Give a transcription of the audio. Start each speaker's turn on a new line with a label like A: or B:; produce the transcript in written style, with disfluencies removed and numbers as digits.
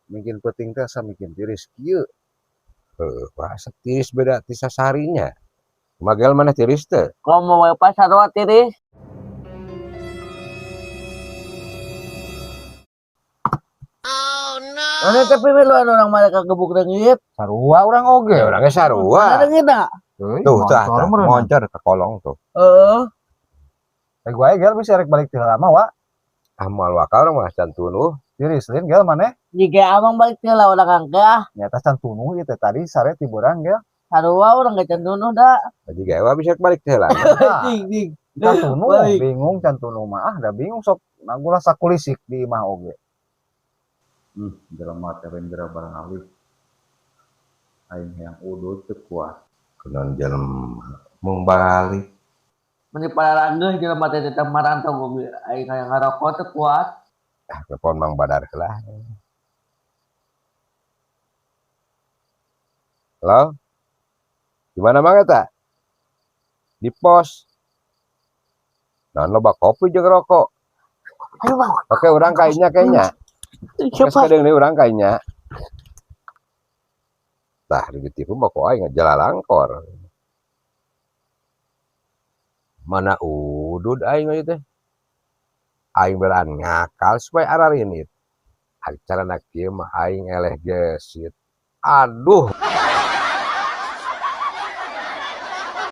A: Mungkin penting teh asa mungkin tiris kieu.
B: Heuh, asa tiris beda ti sasarinya. Magel mana tiris teh?
C: Komo wae pas sarua tiris. Oh no. Tapi miluan urang mah kagebuk reungit.
A: Sarua urang oge.
B: Ya urangnya sarua.
C: Mana reungit da?
B: Tuh, tah, tah, moncer ke kolong tuh.
C: Heeh.
A: Eh gua gel bisa rek balik ti lama wa.
B: Ah moal wakal urang mah can tunuh.
A: Tiris lain gel maneh.
C: Jika abang balik ti heula urang angke ah.
A: Nyata can tunuh ieu teh tadi sare ti beurang gel.
C: Sarua urang ge can tunuh da.
B: Jika ewa bisa balik ti heula.
C: Ding ding.
A: Can tunuh, bingung can tunuh mah ah da bingung sok nagulah sakulisik di imah oge.
D: Jelema teh lain geura barang alih. Aing hayang udud teu kuat.
B: Kunaon jelema mung balik.
C: Meni palaranggeun jelema teh tetep marantau oge aing hayang ngarokok teu kuat.
B: Ah, telepon Mang Badar heula. Halo? Di mana Mang eta? Di pos. Naon loba kopi jeung rokok.
C: Ayo Bang.
B: Oke, urang kainya kayaknya. Oke, sekedeng deui urang kainya. Tah, ditipu mah ku aing jalalangkor. Mana udud aing ieu teh. Aing beran ngakal supaya ararinit. Ari carana kieu mah aing eleh gesit. Aduh.